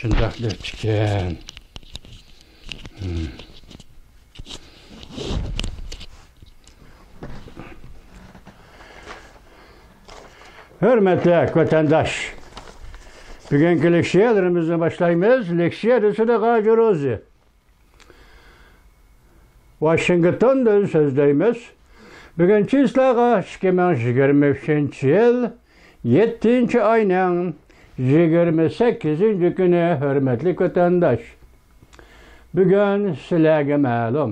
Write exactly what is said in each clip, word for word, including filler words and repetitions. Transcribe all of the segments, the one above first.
شۇنداق دەپتىكەن. ھۆرمەتلىك ۋەتەنداش، بۈگۈنكى لېكسىيەلىرىمىزنى باشلايمىز. لېكسىيە دېسىدىغا جۇرۇزى. ۋاشىنگتوندىن سۆزلەيمىز. بۈگۈن چىسلاغا ئىككى مىڭ يىگىرمە ئۈچىنچى يىل يەتتىنچى ئاينىڭ يىگىرمە سەككىزىنچى كۈنى، ھۆرمەتلىك ۋەتەنداش. بۈگۈن سىلەرگە مەلۇم،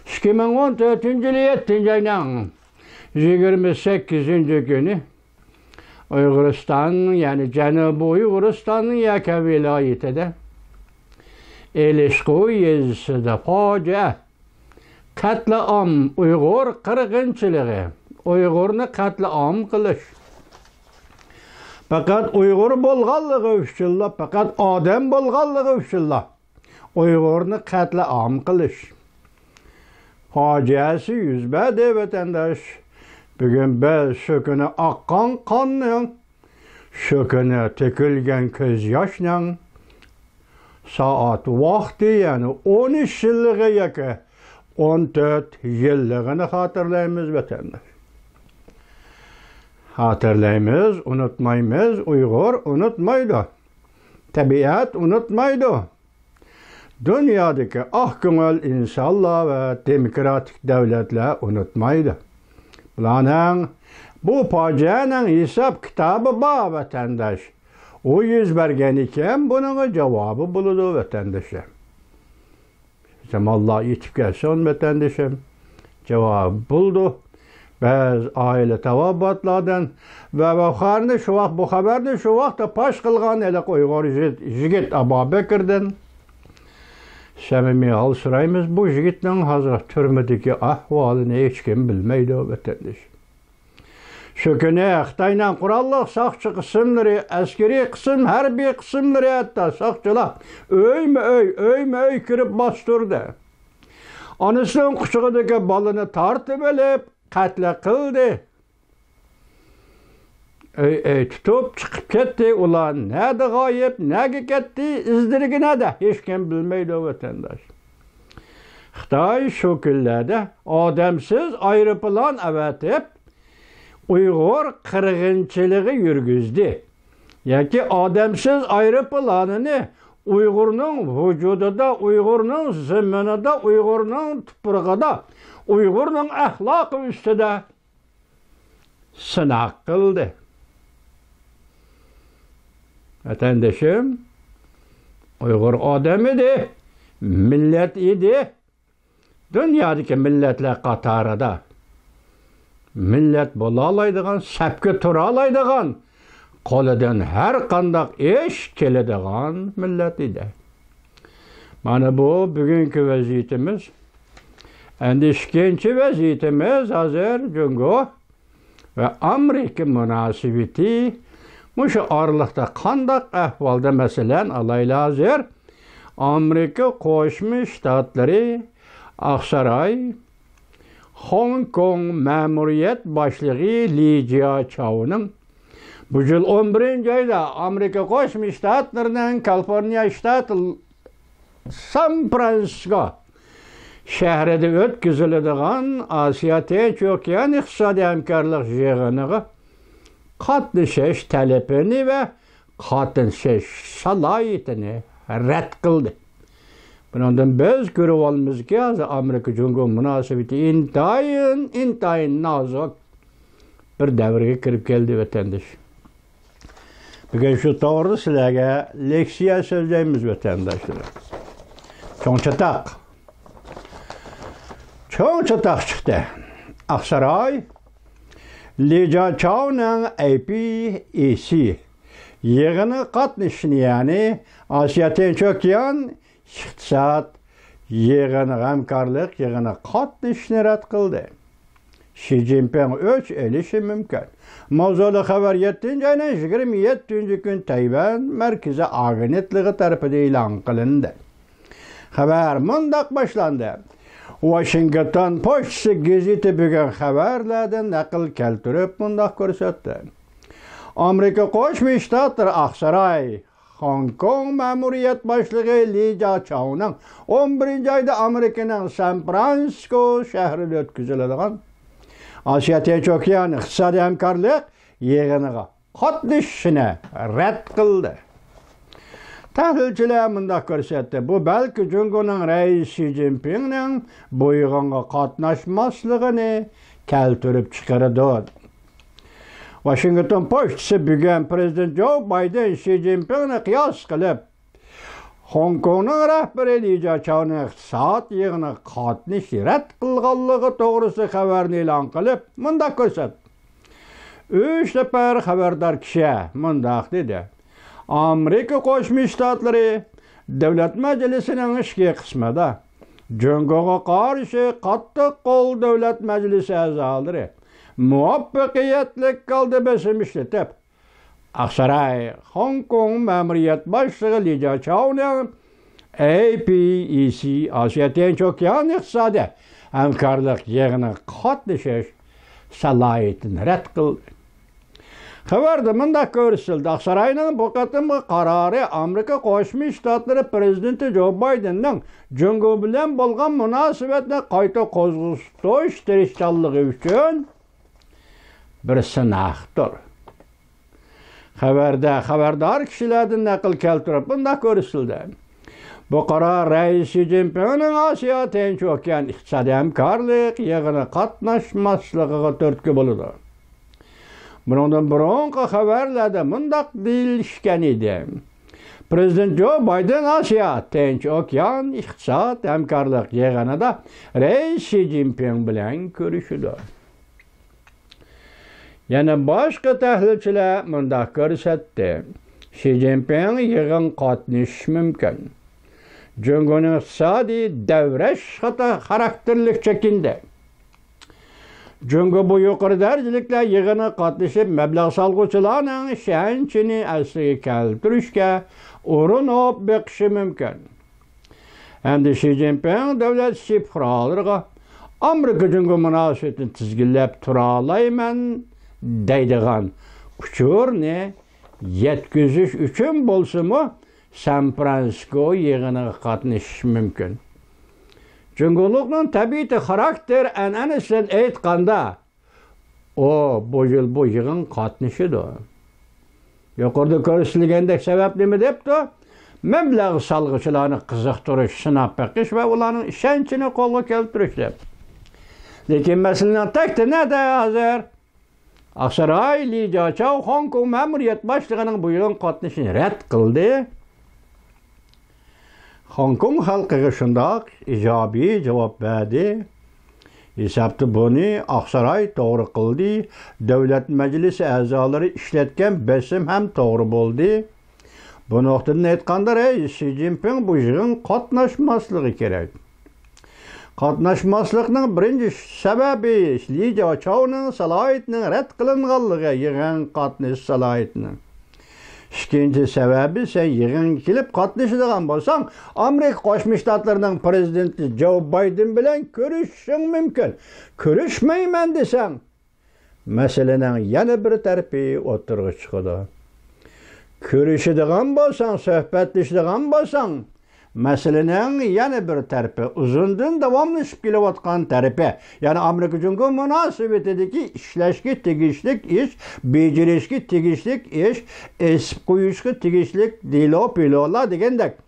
ئىككى مىڭ ئون تۆتىنچى يىلى يەتتىنچى ئاينىڭ يىگىرمە سەككىزىنچى كۈنى ئۇيغۇرىستان، يەنى جەنۇبىي ئۇيغۇرىستاننىڭ يەكەن ۋىلايىتىدە ئېلىشقۇ يېزىسىدا پاجىئە. قەتلىئام، ئۇيغۇر قىرغىنچىلىقى، ئۇيغۇرنى قەتلىئام قىلىش. پەقەت ئۇيغۇر بولغانلىقى ئۈچۈنلا، پەقەت ئادەم بولغانلىقى ئۈچۈنلا ئۇيغۇرنى قەتلىئام قىلىش پاجىئەسى يۈز بەردى، ۋەتەنداش. بۈگۈن بىز شۇ كۈنى ئاققان قاننىڭ، شۇ كۈنى تۆكۈلگەن كۆز ياشنىڭ سائەت ۋاقتى، يەنى ئون ئۈچ يىللىقى ياكى ئون تۆت يىللىقىنى خاتىرىلەيمىز، ۋەتەنداش. خاتىرىلەيمىز، ئۇنتۇمايمىز، ئۇيغۇر ئۇنتۇمايدۇ. تەبىئەت ئۇنتۇمايدۇ. دۇنيادىكى ئاق كۆڭۈل ئىنسانلار ۋە دېموكراتىك دۆلەتلەر ئۇنتۇمايدۇ. بۇلارنىڭ، بۇ پاجىئەنىڭ ھېساب كىتابى بار، ۋەتەنداش. ئۇ يۈز بەرگەن ئىكەن، بۇنىڭغا جاۋابى بولىدۇ، ۋەتەنداشلار. زامانلار يېتىپ كەلسۇن، ۋەتەندىشىم. جاۋاب بولىدۇ. بەزى ئائىلە تاۋابىئاتلاردىن ۋە بۇ خەۋەرنى شۇ ۋاقىت، بۇ خەۋەرنى شۇ ۋاقىتتا پاش قىلغان ھېلىقى ئۇيغۇر يىگىت، يىگىت ئابابەكىردىن سەمىمىي ھال سورايمىز. بۇ يىگىتنىڭ ھازىر تۈرمىدىكى ئەھۋالىنى ھېچكىم بىلمەيدۇ، ۋەتەندىشىم. شۇ كۈنى خىتاينىڭ قوراللىق ساقچى قىسىملىرى، ئەسكىرىي قىسىم، ھەربىي قىسىملىرى، ھەتتا ساقچىلار ئۆيمۇ ئۆي، ئۆيمۇ ئۆي كىرىپ باستۇردى. ئانىسىنىڭ قۇچىقىدىكى بالىنى تارتىۋېلىپ قەتل قىلدى. ئۆي ئۆي تۇتۇپ چىقىپ كەتتى. ئۇلار نەدە غايىب، نەگە كەتتى، ئىزدىرىكى نەدە، ھېچكىم بىلمەيدۇ، ۋەتەنداش. خىتاي شۇ كۈنلەردە ئادەمسىز ئايروپىلان ئەۋەتىپ، ئۇيغۇر قىرغىنچىلىقى يۈرگۈزدى. ياكى ئادەمسىز ئايروپىلانىنى ئۇيغۇرنىڭ ۋۇجۇدىدا، ئۇيغۇرنىڭ زېمىنىدا، ئۇيغۇرنىڭ تۇپرىقىدا، ئۇيغۇرنىڭ ئەخلاقى ئۈستىدە سىناق قىلدى. ۋەتەندىشىم، ئۇيغۇر ئادەم ئىدى، مىللەت ئىدى. دۇنيادىكى مىللەتلەر قاتارىدا مىللەت بولالايدىغان، سەپكە تۇرالايدىغان، قولىدىن ھەر قانداق ئىش كېلىدىغان مىللەت ئىدى. مانا بۇ بۈگۈنكى ۋەزىيىتىمىز. ئەندى ئىككىنچى ۋەزىيىتىمىز ھازىر جۇڭگو ۋە ئامېرىكا مۇناسىۋىتى. مۇشۇ ئارىلىقتا قانداق ئەھۋالدا، مەسىلەن، ئالايلى ھازىر ئامېرىكا قوشما شتاتلىرى، ئاقساراي، خوڭكوڭ مەمۇرىيەت باشلىقى لى جياچاۋنىڭ بۇ يىل ئون بىرىنچى ئايدا ئامېرىكا قوشما شتاتلىرىنىڭ كالىفورنىيە شتاتى سان فرانسىسكو شەھىرىدە ئۆتكۈزۈلىدىغان ئاسىيا تىنچ ئوكيان ئىقتىسادىي ھەمكارلىق يىغىنىغا قاتنىشىش تەلىپىنى ۋە قاتنىشىش سالاھىيىتىنى رەت قىلدى. بۇنىڭدىن بىز كۆرۈۋالىمىزكى، ھازىر ئامېرىكا جۇڭگو مۇناسىۋىتى ئىنتايىن، ئىنتايىن نازۇك بىر دەۋرگە كىرىپ كەلدى، ۋەتەنداش. بۈگۈن شۇ توغرىدا سىلەرگە لېكسىيە سۆزلەيمىز، ۋەتەنداشلار. چوڭ چاتاق. چوڭ چاتاق چىقتى. ئاقساراي، لى جياچاۋنىڭ ئەي پى ئى سى يىغىنىغا قاتنىشىشىنى، يەنى ئاسىيا تىنچ ئوكيان ئىقتىساد يىغىنىغا، ھەمكارلىق يىغىنىغا قاتنىشىشنى رەت قىلدى. شى جىنپىڭ ئۆچ ئېلىشى مۇمكىن. ماۋزۇلۇق خەۋەر يەتتىنچى ئاينىڭ يىگىرمە يەتتىنچى كۈنى تەيۋەن مەركىزىي ئاگېنتلىقى تەرىپىدىن ئېلان قىلىندى. خەۋەر مۇنداق باشلاندى. ۋاشىنگتون پوچتىسى گېزىتى بۈگۈن خەۋەرلەردىن نەقىل كەلتۈرۈپ مۇنداق كۆرسەتتى. ئامېرىكا قوشما شتاتلىرى ئاقساراي، خوڭكوڭ مەمۇرىيەت باشلىقى لى جياچاۋنىڭ ئون بىرىنچى ئايدا ئامېرىكىنىڭ سان فرانسىسكو شەھىرىدە ئۆتكۈزۈلىدىغان ئاسىيا تىنچ ئوكيان ئىقتىسادىي ھەمكارلىق يىغىنىغا قاتنىشىشىنى رەت قىلدى. تەھلىلچىلەر مۇنداق كۆرسەتتى، بۇ بەلكى جۇڭگونىڭ رەئىسى شى جىنپىڭنىڭ بۇ يىغىنغا قاتناشماسلىقىنى كەلتۈرۈپ چىقىرىدۇ. ۋاشىنگتون پوچتىسى بۈگۈن پىرېزىدېنت جو بايدېن شى جىنپىڭنى قىياس قىلىپ، خوڭكوڭنىڭ رەھبىرى لى جياچاۋنىڭ ئىقتىساد يىغىنىغا قاتنىشىشنى رەت قىلغانلىقى توغرىسىدا خەۋەرنى ئېلان قىلىپ، مۇنداق كۆرسەتتى. ئۈچ نەپەر خەۋەردار كىشى مۇنداق دېدى، ئامېرىكا قوشما شتاتلىرى دۆلەت مەجلىسىنىڭ ئىچكى قىسمىدا جۇڭگوغا قارشى قاتتىق قول دۆلەت مەجلىسى ئەزالىرى مۇۋەپپەقىيەتلىك ھالدا بېسىم ئىشلىتىپ، ئاقساراي خوڭكوڭ مەمۇرىيەت باشلىقى لى جياچاۋنىڭ ئەي پى ئى سى ئاسىيا تىنچ ئوكيان ئىقتىسادىي ھەمكارلىق يىغىنىغا قاتنىشىش سالاھىيىتىنى رەت قىلدى. خەۋەردە مۇنداق كۆرسىتىلدى، ئاقساراينىڭ بۇ قېتىمقى قارارى ئامېرىكا قوشما شتاتلىرى پىرېزىدېنتى جو بايدېننىڭ جۇڭگو بىلەن بولغان مۇناسىۋەتنى قايتا قوزغىتىش تىرىشچانلىقى ئۈچۈن بىر سىناقتۇر. خەۋەردە خەۋەردار كىشىلەردىن نەقىل كەلتۈرۈپ مۇنداق كۆرسىتىلدى، بۇ قارار رەئىس شى جىنپىڭنىڭ ئاسىيا تىنچ ئوكيان ئىقتىسادىي ھەمكارلىق يىغىنىغا قاتناشماسلىقىغا تۈرتكە بولىدۇ. بۇنىڭدىن بۇرۇنقى خەۋەرلەردە مۇنداق دېيىلىشكەن ئىدى، پىرېزىدېنت جو بايدېن ئاسىيا تىنچ ئوكيان ئىقتىساد ھەمكارلىق يىغىنىدا رەئىس شى جىنپىڭ بىلەن كۆرۈشىدۇ. يەنە باشقا تەھلىلچىلەر مۇنداق كۆرسەتتى، شى جىنپىڭ يىغىنغا قاتنىشىشى مۇمكىن. جۇڭگونىڭ ئىقتىسادىي دەۋرەش خاتا خاراكتېرلىك چېكىندى. جۇڭگو بۇ يۇقىرى دەرىجىلىكلەر يىغىنىغا قاتنىشىپ، مەبلەغ سالغۇچىلارنىڭ ئىشەنچىنى ئەسلىگە كەلتۈرۈشكە ئۇرۇنۇپ بېقىشى مۇمكىن. ئەمدى شى جىنپىڭ دۆلەت ئىچى پۇقرالىرىغا ئامېرىكا جۇڭگو مۇناسىۋىتىنى تىزگىنلەپ تۇرالايمەن دەيدىغان ئۇچۇرنى يەتكۈزۈش ئۈچۈن بولسىمۇ سان فرانسىسكو يىغىنىغا قاتنىشىشى مۇمكىن. جۇڭگولۇقنىڭ تەبىئىتى خاراكتېر ئەنئەنىسىدىن ئېيتقاندا، ئۇ بۇ يىل بۇ يىغىنغا قاتنىشىدۇ. يۇقىرىدا كۆرسىتىلگەندەك سەۋەب نېمە دەپتۇ؟ مەبلەغ سالغۇچىلارنى قىزىقتۇرۇش، سىناپ بېقىش ۋە ئۇلارنىڭ ئىشەنچىنى قولغا كەلتۈرۈش دەپ. لېكىن مەسىلىنىڭ تەكتى نەدە ھازىر؟ ئاقساراي لى جياچاۋ خوڭكوڭ مەمۇرىيەت باشلىقىنىڭ بۇ يىغىنغا قاتنىشىشىنى رەت قىلدى. خوڭكوڭ خەلقىگە شۇنداق ئىجابىي جاۋاب بەردى. ھېسابتا بۇنى ئاقساراي توغرا قىلدى، دۆلەت مەجلىسى ئەزالىرى ئىشلەتكەن بېسىم ھەم توغرا بولدى. بۇ نۇقتىدىن ئېيتقاندا، رەئىس شى جىنپىڭ بۇ يىغىنغا قاتناشماسلىقى كېرەك. قاتناشماسلىقنىڭ بىرىنچى سەۋەبى لى جياچاۋنىڭ سالاھىيىتىنىڭ رەت قىلىنغانلىقى، يىغىنغا قاتنىشىش سالاھىيىتىنىڭ. ئىككىنچى سەۋەبى، سەن يىغىنغا كېلىپ قاتنىشىدىغان بولساڭ، ئامېرىكا قوشما شتاتلىرىنىڭ پىرېزىدېنتى جو بايدېن بىلەن كۆرۈشۈشۈڭ مۇمكىن. كۆرۈشمەيمەن دېسەڭ، مەسىلىنىڭ يەنە بىر تەرىپى ئوتتۇرىغا چىقىدۇ. كۆرۈشىدىغان بولساڭ، سۆھبەتلىشىدىغان بولساڭ، مەسىلىنىڭ يەنە بىر تەرىپى، ئۇزۇندىن داۋاملىشىپ كېلىۋاتقان تەرىپى، يەنى ئامېرىكا جۇڭگو مۇناسىۋىتىدىكى ئىشلەشكە تېگىشلىك ئىش، بېجىرىشكە تېگىشلىك ئىش، ئېسىپ قويۇشقا تېگىشلىك دېلو پىلولار دېگەندەك،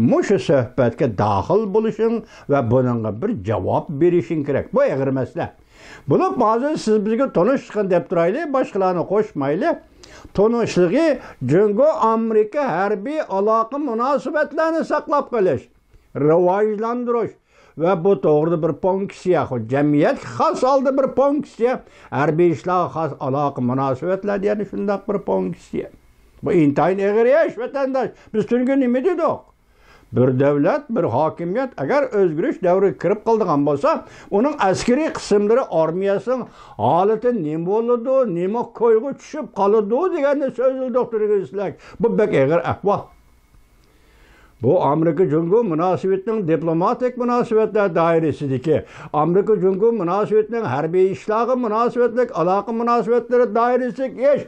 مۇشۇ سۆھبەتكە داخىل بولۇشۇڭ ۋە بۇنىڭغا بىر جاۋاب بېرىشىڭ كېرەك. بۇ ئېغىر مەسىلە. بولۇپ، ھازىر سىز بىزگە تونۇشلۇقىنى دەپ تۇرايلى، باشقىلارنى قوشمايلى. تونۇشلۇقى جۇڭگو ئامېرىكا ھەربىي ئالاقە مۇناسىۋەتلەرنى ساقلاپ قېلىش، راۋاجلاندۇرۇش ۋە بۇ توغرىدا بىر پونكسىيە، خۇ، جەمئىيەتكە خاس ھالدا بىر پونكسىيە، ھەربىي ئىشلارغا خاس ئالاقە مۇناسىۋەتلەر دېگەن شۇنداق بىر پونكسىيە. بۇ ئىنتايىن ئېغىر ئىش، ۋەتەنداش. بىز تۈنۈگۈن نېمە دېدۇق؟ بىر دۆلەت، بىر ھاكىمىيەت ئەگەر ئۆزگىرىش دەۋرىگە كىرىپ قالىدىغان بولسا، ئۇنىڭ ئەسكىرىي قىسىملىرى، ئارمىيەسىنىڭ ھالىتى نېمە بولىدۇ، نېمە كويغا چۈشۈپ قالىدۇ دېگەننى سۆزلىدۇق تۈنۈگۈن سىلەر. بۇ بەك ئېغىر ئەھۋال. بۇ ئامېرىكا جۇڭگو مۇناسىۋىتىنىڭ دىپلوماتىك مۇناسىۋەتلەر دائىرىسىدىكى، ئامېرىكا جۇڭگو مۇناسىۋىتىنىڭ ھەربىي ئىشلارغا مۇناسىۋەتلىك ئالاقە مۇناسىۋەتلىرى دائىرىسىدىكى ئىش.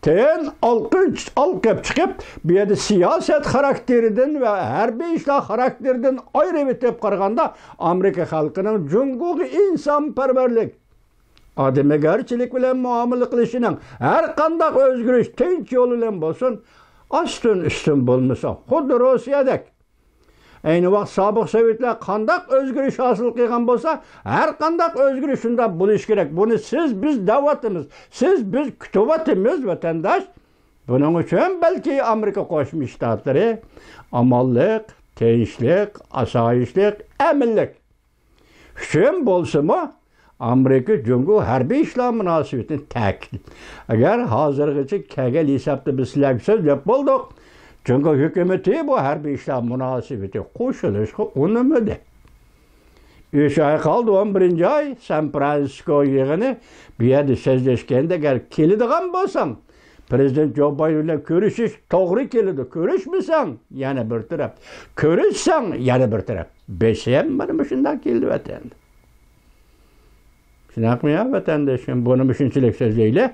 تىن ئالقىش ئالقىپ چىقىپ، بۇ يەردە سىياسەت خاراكتېرىدىن ۋە ھەربىي ئىشلار خاراكتېرىدىن ئايرىۋېتىپ قارىغاندا، ئامېرىكا خەلقىنىڭ جۇڭگوغا ئىنسانپەرۋەرلىك، ئادىمىگەرچىلىك بىلەن مۇئامىلە قىلىشىنىڭ ھەر قانداق ئۆزگىرىش تىنچ يول بىلەن بولسۇن، ئاستىن ئۈستۈن بولمىسا، خۇددى روسىيەدەك. ئەينى ۋاقىت سابىق سوۋېتلار قانداق ئۆزگىرىش ھاسىل قىلغان بولسا، ھەر قانداق ئۆزگىرىش شۇنداق بولۇشى كېرەك. بۇنى سىز، بىز دەۋاتىمىز، سىز، بىز كۈتۈۋاتىمىز، ۋەتەنداش. بۇنىڭ ئۈچۈن بەلكى ئامېرىكا قوشما شتاتلىرى ئامانلىق، تىنچلىق، ئاسايىشلىق، ئەمىنلىك ئۈچۈن بولسىمۇ، ئامېرىكا جۇڭگو ھەربىي ئىشلار مۇناسىۋىتىنى تەكىتلىدى. ئەگەر ھازىرغىچە كەلگەن ھېسابتا بىز سىلەرگە سۆزلەپ بولدۇق، جۇڭگو ھۆكۈمىتى بۇ ھەربىي ئىشلار مۇناسىۋىتىگە قوشۇلۇشقا ئۇنىمىدى. ئۈچ ئاي قالدى، ئون بىرىنچى ئاي سان فرانسىسكو يىغىنى، بۇ يەردە سۆزلەشكەندە، ئەگەر كېلىدىغان بولساڭ، پرېزىدېنت جو بايدېن بىلەن كۆرۈشۈش توغرا كېلىدۇ. كۆرۈشمىسەڭ، يەنە بىر تەرەپ. كۆرۈشسەڭ، يەنە بىر تەرەپ. بېسىم مانا مۇشۇنداق كېلىۋاتىدۇ. شۇنداقمۇ يا، ۋەتەندىشىم؟ بۇنى مۇشۇنچىلىك سۆزلەيلى.